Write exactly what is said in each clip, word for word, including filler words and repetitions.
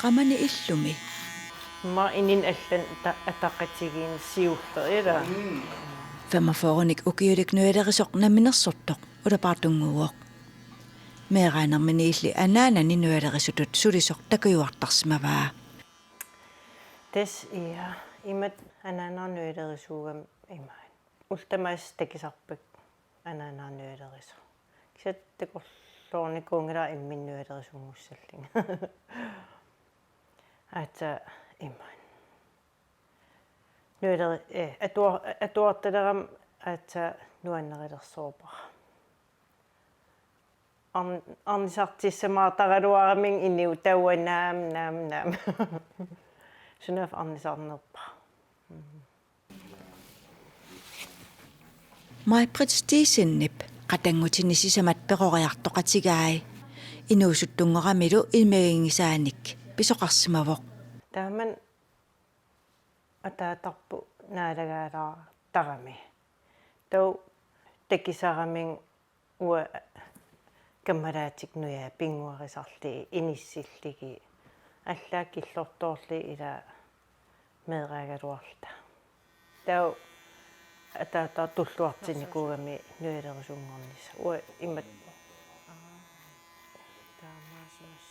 Amani illumi. Immaqa ininni allanni ata-, ataqatigiinneq siulleq ilaa. Femogfyrrenik ukiulik nujalerisoq namminersortoq ulapaartunnguuvoq. Meeraanermini illit anaanani nujalerisutut sulisoq takujuartarsimavaa. Tassa, ja, imatut anaanaga nujalerisuugami imaat. Ullut tamaasa takusarpakka anaanaga nujalerisoq. Kisianni takorloornikuunngilaq imminut nujalerisunngussallunga. Aatsaat imaat. Nujaleri-, eh, atuar-, atuartalerama aatsaat nuannarilersorpara. Arn-, arnisartussamaartaraluaramik inuit taava naamik, naamik, naamik. Sunaaffa arnisarnerpara. Mm. Maj-Britt Steensenip qatanngutini sisamat peroriartoqatigai. Inuusuttunngoramilu ilmiginngisaanik pisoqarsimavoq. Taamani ataatarput naalagaalaartarami. Taava takusaramiuk uanga kammalaatikka nujai pinnguarisarlugit inissillugit. Allaat killortoorlugit ilaa meeraagaluarluta. Taava ataataga tulluartinnikuugami nujalerisuunngornissaq. Uanga imatut.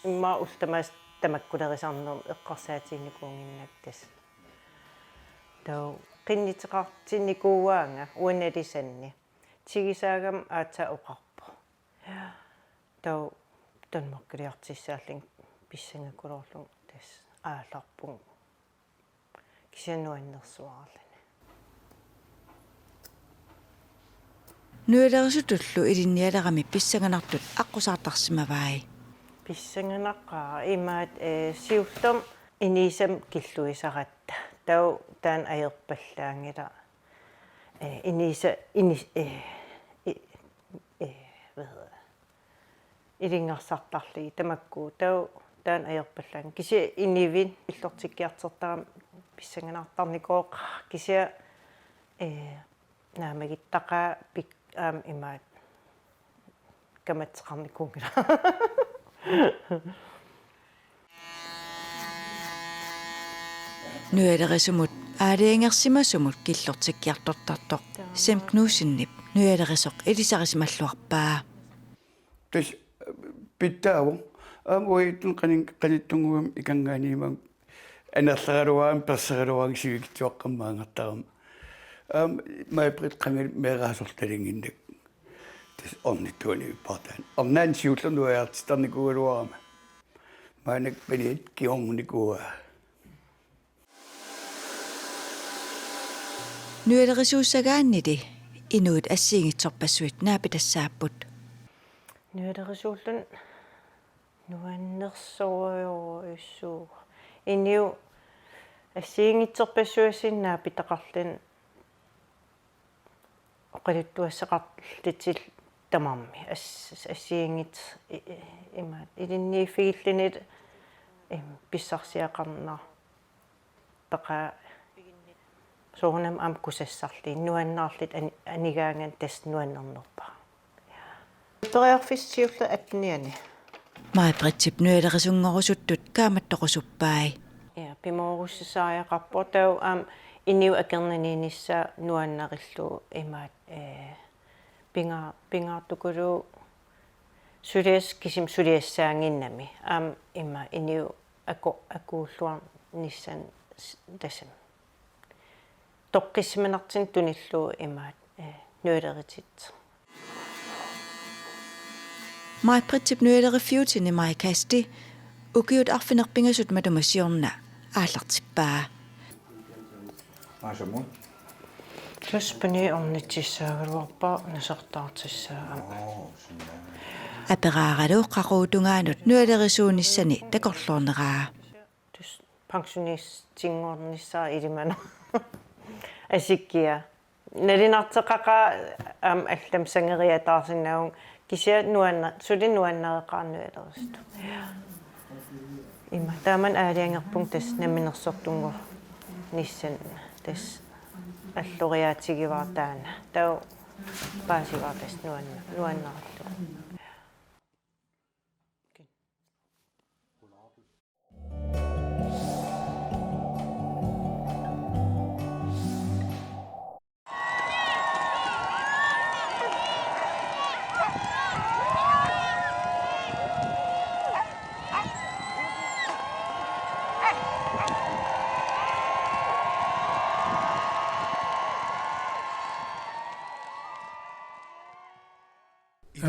Immaqa ullut tamaasa tamakkulerisarnermut eqqarsaatiginikuunnginnakku tassa. Taava qinnuteqartinnikuuaanga uanga nalisanni. Tigusaagami aatsaat oqarpoq. Taava Danmarkiliartussaallunga pissangakkuluarlunga tassa aallarpunga. Kisianni nuannersuarluni. Nujalerisutullu ilinnialerami pissanganartut aqqusaartarsimavai. Pissanganaqaaq imaat, eh, siullermik inuusamik killuisaratta. Taava taanna ajorpallaanngilaq. Eh, inuusa-, inis-, eh, i-, eh, hvad hedder det? Ilungersartarlugit tamakku taava taanna ajorpallaanngilaq. Kisianni inuit killortikkiartortarami pissanganartarnikooqaaq kisianni, eh, naammagittaqaaq pik-, aamma imaat kamatseqarnikuunngilaq. Nujalerisumut aalajangersimasumut killortikkiartortartoq Sam Knudsenip nujalerisoq ilisarisimalluarpaa. Tassa pitsaavoq. Aamma uagutsinnut qanin-, qanittunnguamik ikanngaanniit amerlaraluarama persaraluarama sivikitsuaqqamik maanngartarama. Aamma Maj-Britt qangali meeraasortalinginnak. Tassa ornittuaniippartaan. Ornaani siullernuiartittarnikuugaluarama. Maannakkut paniat kingornikuuaa. Nujalerisuussagaannili inuit assigiinngitsorpassuit naapitassaapput. Nujalerisuulluni nuannersorujussuuvoq. Inuit assigiinngitsorpassuassinni naapitaqarluni oqaluttuassaqarlutillu tamarmik as-, assigiinngit-, i-, i-, imaat ilinniiffigilluni im-, pissarsiaqarnartaqaat soorunami aamma kusassarlugit nuannaarlutik ani-, anigaangaanni tassa nuannernerpaaq. Periarfissaq siulleq attenianni. Maj-Brittip nujalerisunngorusuttut kaammattorusuppai. Ja, pimoorussisariaqarpoq taava aamma inuit akornanniinnissaat nuannarillugu imaat, eh, pinga-, pingaartukuluuvoq suliassaq kisimi suliassaannginnami. Aamma ima inuit ako-, akuulluarnissannut s-, tassami. Toqqissimanartunik tunillugu imaat, eh, nujalerutitseq. Maj-Brittip nujaleriffiutini Maj-Kasti ukiut arfineq-pingasut matuma siorna aallartippaa. Maassamut. Tassa paniat ornitsissaagaluarpaat nasartaartussaagami. Oo, sinaa. Aperaaralu qaqugu tungaanut nujalerisuunissani takorloorneraa. Tassa pensionistinngornissaa ilimanera. Asikkia. Nalunarteqaqaaq aamma allamik sangeriataarsinnaavunga kisianni nuanna-, suli nuannareqaaq nujalerisutut. Ima, taamani aalajangerpunga tassa namminersortunngornissannut tassa alloriaatigivara taanna. Taava paasivara tassa nuanna-, nuannarillugu.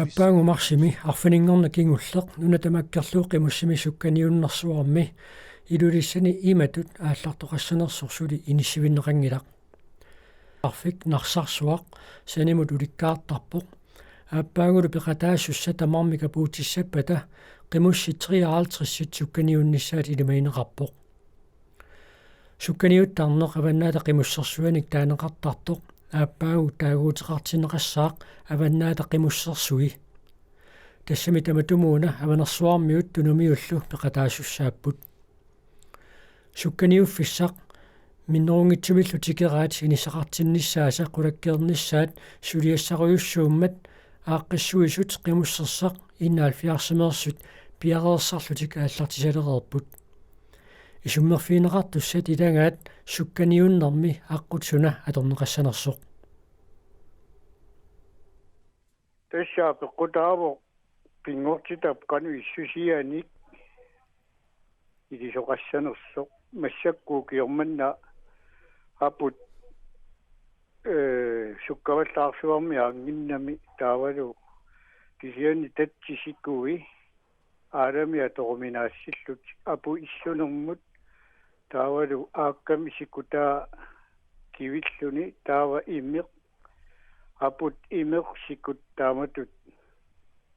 Aappaagu marsimi arfininngorneq kingulleq nuna tamakkerlugu qimussimi sukkaniunnersuarmi Ilulissani imatut aallartoqassanersoq suli inissivinneqanngilaq. Arfik Narsarsuaq sanimut ulikkaartarpoq. Aappaagulu peqataasussat tamarmik apuutissappata qimussit treoghalvtredsit sukkaniunnissaat ilimagineqarpoq. Sukkaniuttarneq Avannaata Qimussersuinik taaneqartartoq aappaagu taaguuteqartinneqassaaq Avannaata Qimussersui. Tassami tamatumuuna Avanersuarmiut Tunumiullu peqataasussaapput. Sukkaniuffissaq minnerunngitsumillu tikeraat inissaqartinnissaasa qulakkeernissaat suliassarujussuummat aaqqissuisut qimussersaq enoghalvfjerdsimeersut piareersarlutik aallartisalereerput. Isummerfigineqartussat ilagaat sukkaniunnermi aqqut suna atorneqassanersoq. Tassa apeqqutaavoq pinngortitap qanoq issusianik ilisoqassanersoq. Massakkut ukioq manna aput, ee, sukkavallaarsuarmi aannginnami taavalu kisianni tatsit sikui aalami atoruminaassillutik aput issunermut taavalu aakkami sikutaa kivilluni taava imeq, aput imeq sikut taamatut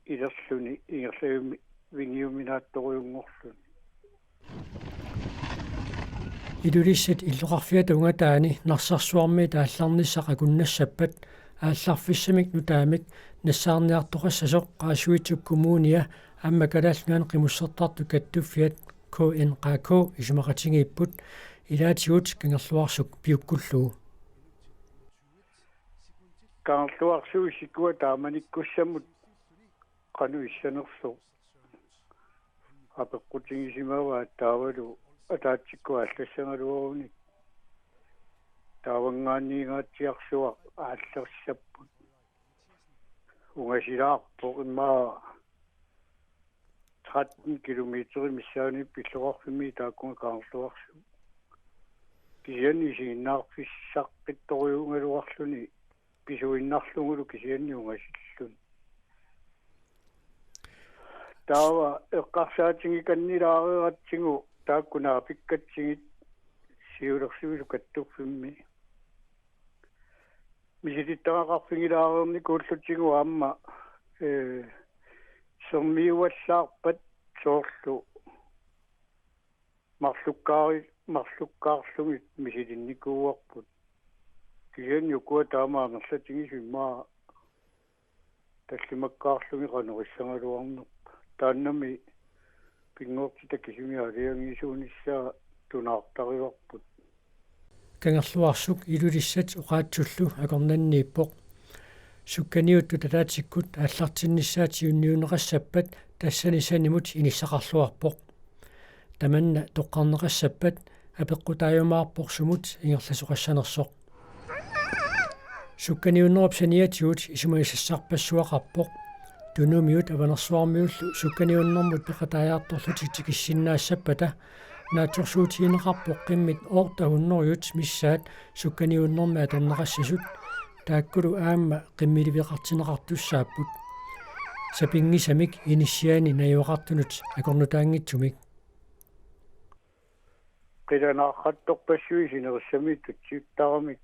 ilerluni ingerlavigiuminaattorujunngorluni. Ilulissat illoqarfiata ungataani Narsarsuarmiit aallarnissaq akunnassappat aallarfissamik nutaamik nassaarniartoqassasoq Qaasuitsup Kommunia aamma Kalaallit Nunaanni Qimussertartut Kattuffiat K N Q K isumaqatigiipput ilaatigut Kangerluarsuk piukkullugu. Kangerluarsuk sikua taamanikkussamut qanoq issanersoq apeqqutigisimavaat taavalu ataatsikkut aallassagaluarunik taavanngaanniingaatsiarsuaq aallassapput. Ungasilaarpoq immaqa tretten kilometer missaani illoqarfimmi taakkunga Kangerluarsuk. Kisianni isiginnaarfissaqqittorujugaluarluni pisuinnarlugulu kisianni ungasilluni. Taava eqqarsaatigikannilaareratsigu taakku naapikkatsigit siulersuisut kattuffimmi. Misilittagaqarfigilaareernikuullutigu aamma, ee, sermiuallaarpat soorlu marlukkaari-, marlukkaarlugit misilinnikuuarput. Kisianni ukua taama amerlatigisut immaqa tallimakkaarlugit qanoq issagaluarnerput. Taannami pinngortitaq kisimi aalajangiisuunissaa tunaartarivarput. Kangerluarsuk Ilulissat oqaatsullu akornanniippoq. Sukkaniuttut ataatsikkut aallartinnissaat siunniunneqassappat tassani sanimut inissaqarluarpoq. Tamanna toqqarneqassappat apeqqutaajumaarpoq sumut ingerlasoqassanersoq. Sukkaniunnerup saniatigut isumagisassarpassuaqarpoq. Tunumiut Avanersuarmiullu sukkaniunnermut peqataajartorlutik tikissinnaassappata naatsorsuutigineqarpoq qimmit otte hundrede missaat sukkaniunnermi atorneqassasut, taakkulu aamma qimmiliveqartinneqartussaapput. Sapinngisamik inissianik najugaqartunut akornutaanngitsumik. Qilanaarrattorpassuit sinerissami tutsiuttaramik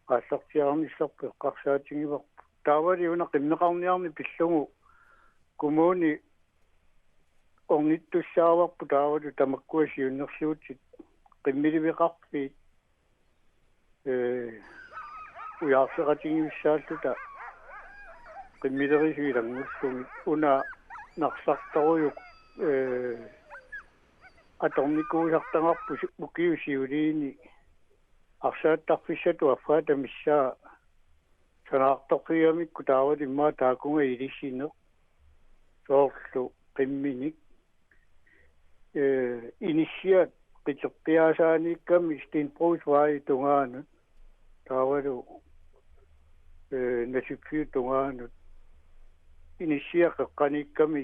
aallartiaarnissarput eqqarsaatigivarput. Taavali una qimmeqarniarneq pillugu kommuni ornittussaavarput taavalu tamakkua siunnersuutit qimmiliveqarfiit, ee, ujaarseqatigiussaalluta qimmilerisut ilanngullugit. Una Narsartorujuk, ee, atornikuusartagarput ukiut siuliini arsaattarfissatut affaata missaa sanaartorfigigamikku taavalu immaqa taakkunga ilisineq soorlu qimminik, ee, inissiat qiterpiaasaaniikkami Stenbrogsvej tungaanut taavalu, ee, Nasipfiup tungaanut inissiat qeqqaniikkami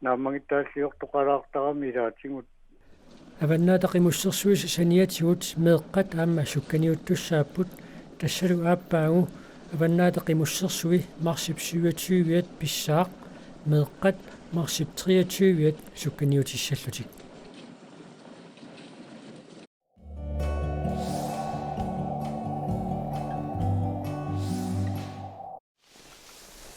naammagittaalliortoqalaartarami ilaatigut. Avannaata Qimussersuisa saniatigut meeqqat aamma sukkaniuttussaapput, tassalu aappaagu Avannaata Qimussersui marsip syvogtyve pissaaq, meeqqat marsip treogtyve sukkaniutissallutik.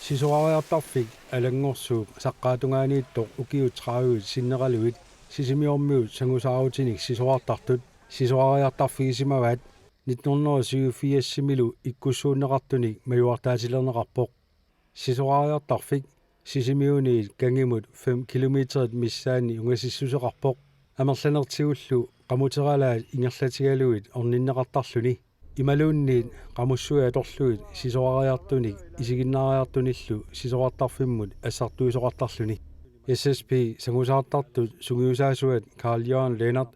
Sisorariartarfik Alanngorsuup saqqaatungaaniittoq ukiut tredive sinneralugit Sisimiormiut sangusaarutinik sisorartartut sisorariartarfigisimavaat nitten hundrede og syvogfirsimilu ikkussuunneqartunik majuartaatilerneqarpoq. Sisorariartarfik Sisimiuniit kangimut fem kilometerit missaanni ungasissuseqarpoq. Amerlanertigullu qamuteralaat ingerlatigalugit orninneqartarluni. Imaluunniit qamussuit atorlugit sisorariartunik isiginnaariartunillu sisorartarfimmut assartuisoqartarluni. S S P sangusaartartut sungiusaasuat Carl Jørgen Lennert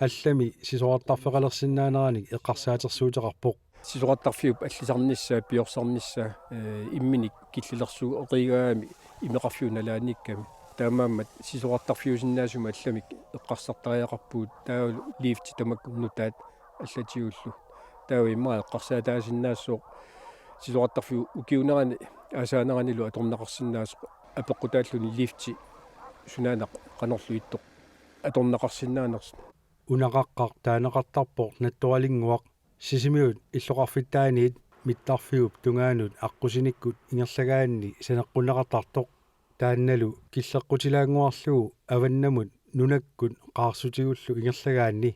allami sisorartarfeqalersinnaaneranik eqqarsaatersuuteqarpoq. Sisorartarfiup allisarnissaa, piorsarnissaa, ee, imminik killilersuuteqigami imeqarfiup nalaaniikkami. Taamaammat sisorartarfiusinnaasumik allamik eqqarsartariaqarpugut, taavalu lifti tamakku nutaat allatigullu. Taava immaqa eqqarsaataasinnaassooq sisorartarfiup ukiuunerani aasaaneranilu atorneqarsinnaasoq, apeqqutaalluni lifti sunaana qanorlu ittoq atorneqarsinnaanersoq. Una qaqqaq taaneqartarpoq Nattoralinnguaq. Sisimiut illoqarfittaaniit mittarfiup tungaanut aqqusinikkut ingerlagaanni saneqqunneqartartoq. Taannalu killeqqutilaannguarlugu avannamut nunakkut qaarsutigullu ingerlagaanni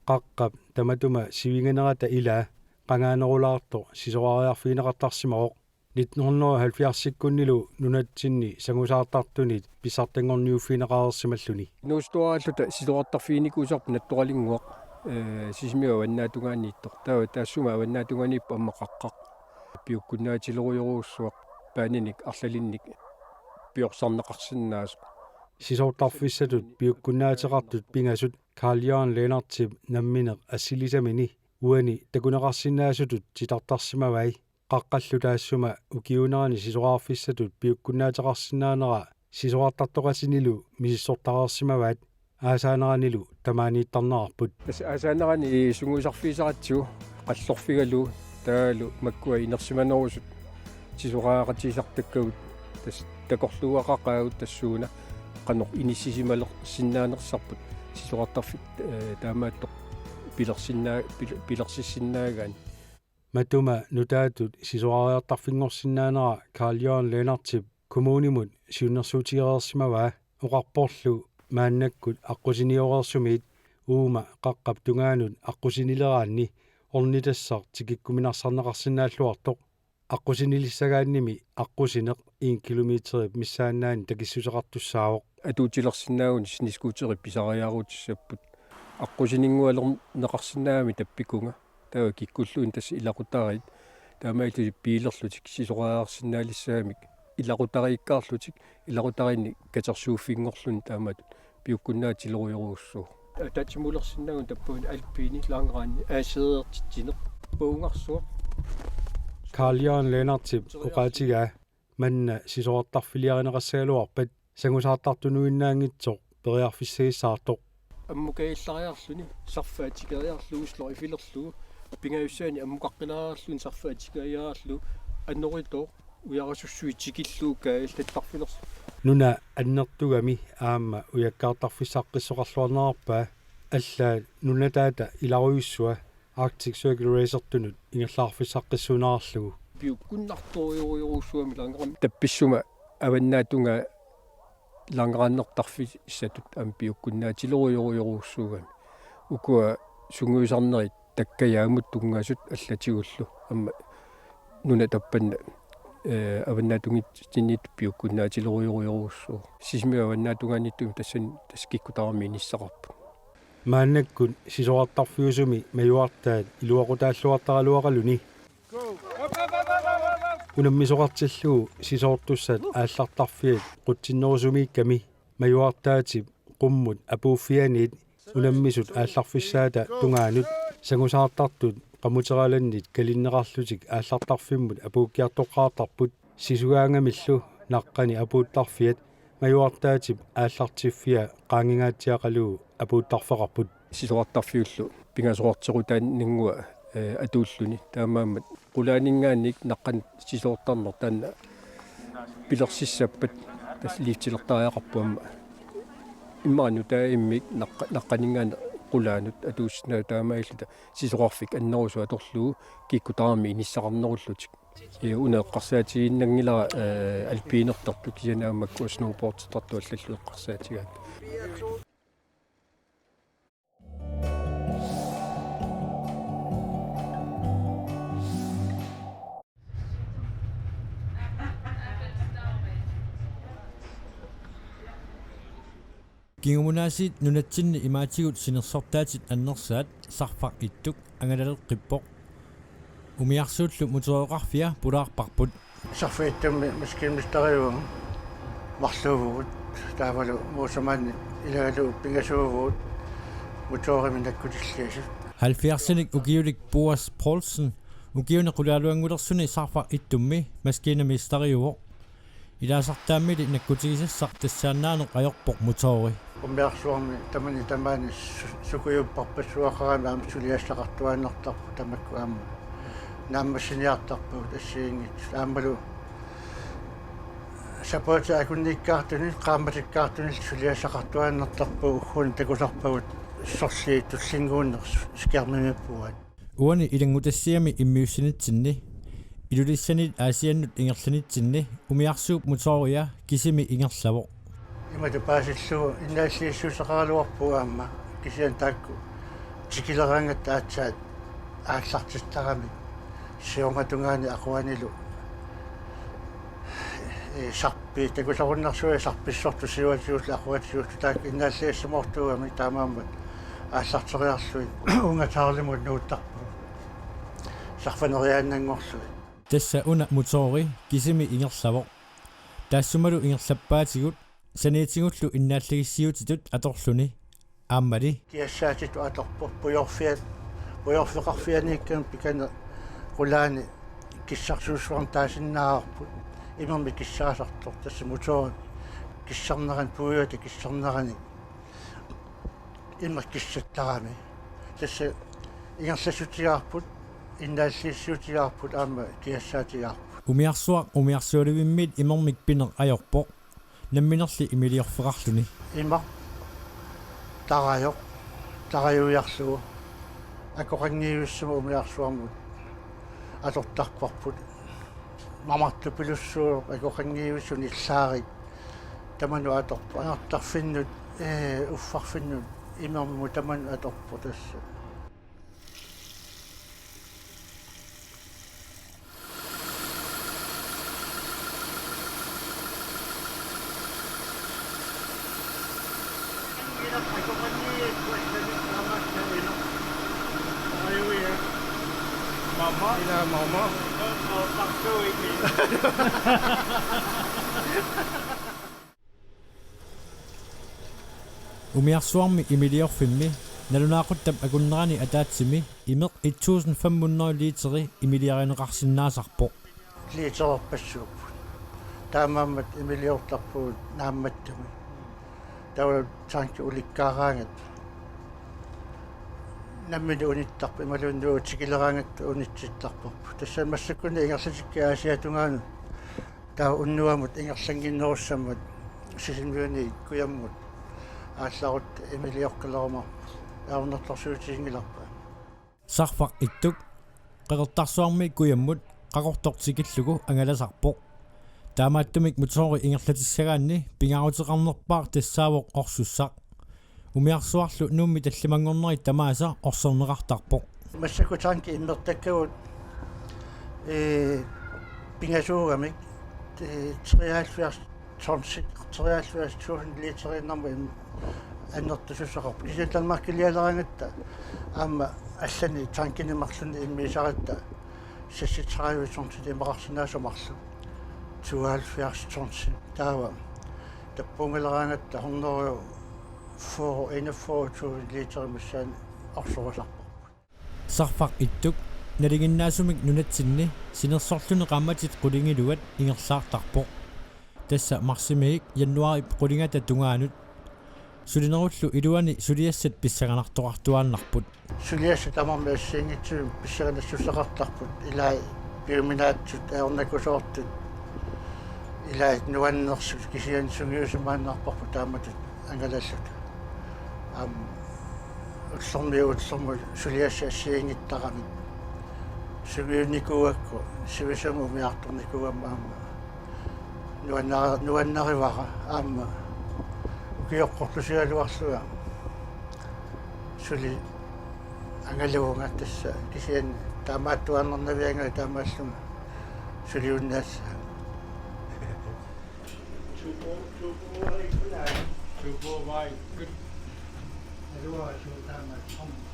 qaqqap tamatuma sivinganerata ilaa qangaanerulaartoq sisorariarfigineqartarsimavoq. Nitten hundrede og halvfjerdsikkunnilu nunatsinni sangusaartartunit pissartanngorniuffigineqareersimalluni. Inuusuttuaraalluta sisorartarfiginikuusarput Nattoralinnguaq, ee, Sisimiut avannaatungaaniittoq. Taava taassuma avannaatungaaniippoq aamma qaqqaq. Piukkunnaatilerujorujussuaq paaninik arlalinnik piorsarneqarsinnaasoq. Sisortarfissatut piukkunnaateqartut pingasut Carl Jørgen Lennertip nammineq assilisamini uani takuneqarsinnaasutut titartarsimavai. Qaqqallu taassuma ukiuunerani sisorarfissatut piukkunnaateqarsinnaanera sisorartartoqatinilu misissortareersimavaat, aasaaneranilu tamaaniittarnerarput. Tassa aasaanerani sungiusarfigisaratsigu qallorfigalugu taavalu makkua inersimanerusut sisorariaqatigisartakkagut, tassa takorluugaqaqaagut tassuuna qanoq inissisimalersinnaanersarput sisorartarfik, ee, taamaattoq pilersinnaa-, pil-, pilersissinnaagaanni. Matuma nutaatut sisorariartarfinngorsinnaanera Carl Jørgen Lennertip kommunimut siunnersuutigereersimavaa, oqarporlu maannakkut aqqusiniooreersumiit uuma qaqqap tungaanut aqqusinileraanni ornitassaq tikikkuminarsarneqarsinnaalluartoq. Aqqusinilissagaannimi aqqusineq en kilometerip missaannaani takissuseqartussaavoq. Atuutilersinnaaguni snescooterit pisariaarutissapput. Aqqusininngualerneqarsinnaagami tappikunga. Taava kikkulluunniit tassa ilaqutariit taamaalillutik biilerlutik sisorariarsinnaalissagamik ilaqutariikkaarlutik ilaqutariinnik katersuuffinngorluni taamatut piukkunnaatilerujorujussuuvoq. Ataatsimuulersinnaagunik tappavani alpini langrandi aaseertitsineq paungarsuaq. Carl Jørgen Lennertip oqaatigaa manna sisorartarfiliarineqassagaluarpat sangusaartartunuinnaanngitsoq periarfissagissaartoq. Ammukajallariarluni sarfaa tikeriarlugu sløjfilerlugu pingajussaani ammukaqqilaariarluni sarfaa tikeriarlugu anoritooq ujarasussuit tikillugu kaajallattarfilersoq. Nuna annertugami aamma ujakkaartarfissaqqissoqarluarnerarpaa, allaat nunataata ilarujussua Arctic Circle Racertunut ingerlaarfissaqqissuunerarlugu. Piukkunnartorujorujorujussuugami langrand. Tappissuma avannaatungaa langrandertarfissatut aamma piukkunnaatilerujorujorujussuugami. Ukua sungiusarnerit takkajaammut tunngasut allatigullu aamma nuna tappanna, ee, avannaatunngitsinniittoq piukkunnaatilerujorujorujussuuvoq. Sisimiut avannaatungaaniittumik tassani tassa kikkut tamarmik inissaqarput. Maannakkut sisorartarfiusumi majuartaat iluaqutaalluartaraluaqaluni. Unammisoqartillugu sisoortussat aallartarfiat qutsinnerusumiikkami majuartaatip qummut apuuffianiit unammisut aallarfissaata tungaanut sangusaartartut qamuteralannit kalinneqarlutik aallartarfimmut apuukkiartoqqaartarput. Sisugaangamillu naqqani apuuttarfiat majuartaatip aallartiffia qaangingaatsiaqalugu apuuttarfeqarput. Sisorartarfiullu pingasoqarterutaannanngua eh, atuulluni. Taamaammat qulaaninngaanniit naqqanik sisoortarneq taanna pilersissappat tassa liftilertariaqarpoq aamma. Immaqa nutaaq immikkut naqqa-, naqqaninngaanniit qulaanut atuussinnaavoq taamaalilluta sisorarfik annerusumik atorlugu kikkut tamarmik inissaqarnerullutik. Ee, una eqqarsaatigiinnanngilara, ee, alpinertartut kisianni aamma makku snowboardertartut allallu eqqarsaatigaakka. Kingumunaasit nunatsinni imaatigut sinersortaatit annersaat Sarfaq Ittuk angalaleqqippoq. Umiarsuullu motoreqarfia pulaarparput. Sarfaq Ittummi maskinmesteriuvunga marluuvugut, taavalu Muusamaanni ilagalugu pingasuuvugut motorimik nakkutilliisut. Halvfjerdsinik ukiulik Boas Poulsen ukiuni qulaaluanngulersuni Sarfaq Ittummi maskinmesteriuvoq. Ilaasartaammili nakkutigisassaq tassaannaaneq ajorpoq motori. Umiarsuarmi tamani tamaani su-, sukujupparpassuaqarami aamma suliassaqartuaannartarpoq tamakku aamma. Naammassiniartarpagut assigiinngitsut. Aammalu sapaatip akunnikkaartunit, qaammatikkaartunit suliassaqartuaannartarpagut, ugguuna takusarpagut sorliit tullinnguunneq skærmimiippugut. Uani ilanngutassiami immiussinitsinni, Ilulissaniit Aasiannut ingerlanitsinni, umiarsuup motoria kisimi ingerlavoq. Imatut paasillugu innaalliissuuteqaraluarpugut aamma, kisianni taakku tikileraangatta aatsaat aallartittaramik siornatungaani aquanilu, ee, sarpi-, takusarunnersuaq sarpissortut siuatigut aquatigut taakku innaalliassimoortuugamik taamaammat aallarteriarlugit uunga Charlie-mut nuuttarpugut sarfaneriaannanngorlugit. Tassa una motori kisimi ingerlavoq. Taassumalu ingerlappaatigut saniatigullu innaalligissiuutitut atorluni. Aammali kiassaatitut atorpoq, pujorfiat, pujorfeqarfianiikkami pikani qulaani kissarsuussuarnik taasinnaavarput, imermik kissaasartoq, tassa motori kissarnerani, puiuata kissarnerani imeq kissattarami. Tassa ingerlassutigaarput, innaalliissiutigaarput aamma kiassaatigaarput. Umiarsuaq umiarsualivimmiit imermik pineq ajorpoq. Namminerli imiliorfeqarluni. Imaq tarajoq, tarajuiarlugu akoqanngivissummik umiarsuarmut atortarparput. Mamartupilussuuvoq akoqanngivissunik illaarik tamanut atorpoq. Anartarfinnut, ee, uffarfinnut imermut tamanut atorpoq tassa. Mama. Ila mama. Umiarsuarmi imiliorfimmi nalunaaquttap akunnerani ataatsimi imeq et tusind fem hundrede literi imiliarineqarsinnaasarpoq. Litererpassuupput. Taamaammat imiliortarpugut naammattumik. Taava tanki ulikkaaraangat nammineq unittarpoq imaluunniit tikileraangatta unitsittarparput. Tassa massakkut ingerlatikka Aasiatungaanut taava unnuamut ingerlannginnerussammat Sisimiuni kujammut aallarutta imiliorkalerumaarput. Ajornartorsiutiginngilarput. Sarfaq Ittuk Qeqertarsuarmi kujammut qaqortoq tikillugu angalasarpoq. Taamaattumik motori ingerlatissagaanni pingaaruteqarnerpaaq tassaavoq orsussaq. Umiarsuarlu Nuummi tallimanngornerit tamaasa orserneqartarpoq. Massakkut tanki immertakkagut, ee, pingasuugamik, ee, treoghalvfjerds tonsit, treoghalvfjerds tusind literiinnarmut im-, annertusussaqarpoq. Kisianni Danmarkilialeraangatta aamma allanik tankinik marlunnik immiisaratta seksogtredive tonsit imaqarsinnaasut marluk. Tooghalvfjerds tonsit. Taava tappuungaleraangatta hundrede fyrre, enogfyrre tusind literit missaanni orsorusarparput. Sarfaq Ittuk nalinginnaasumik nunatsinni sinersorluni qaammatit qulingiluat ingerlaartarpoq. Tassa marsimiit januaarip qulingata tungaanut. Sulinerullu iluani suliassat pissanganartoqartuaannarput. Suliassat tamarmik assigiinngitsut pissanganassuseqartarput, ilai piuminaatsut, ajornakusoortut, ilai nuannersut, kisianni sungiusimaannarparput taamatut angalalluta. Aamma ullormiit ullormut suliassat assigiinngittaramik sungiunikuugakku sivisumik umiartornikuugama aamma nuanna-, nuannarivara aamma ukioqqorlusigaluarlunga suli angaluvunga, tassa kisianni taamaattuaannarnavianngilanga taamaallunga suliunnaassaanga. Supu-, supuarikkuna, supuarikkut. Aluaasuu taamaat.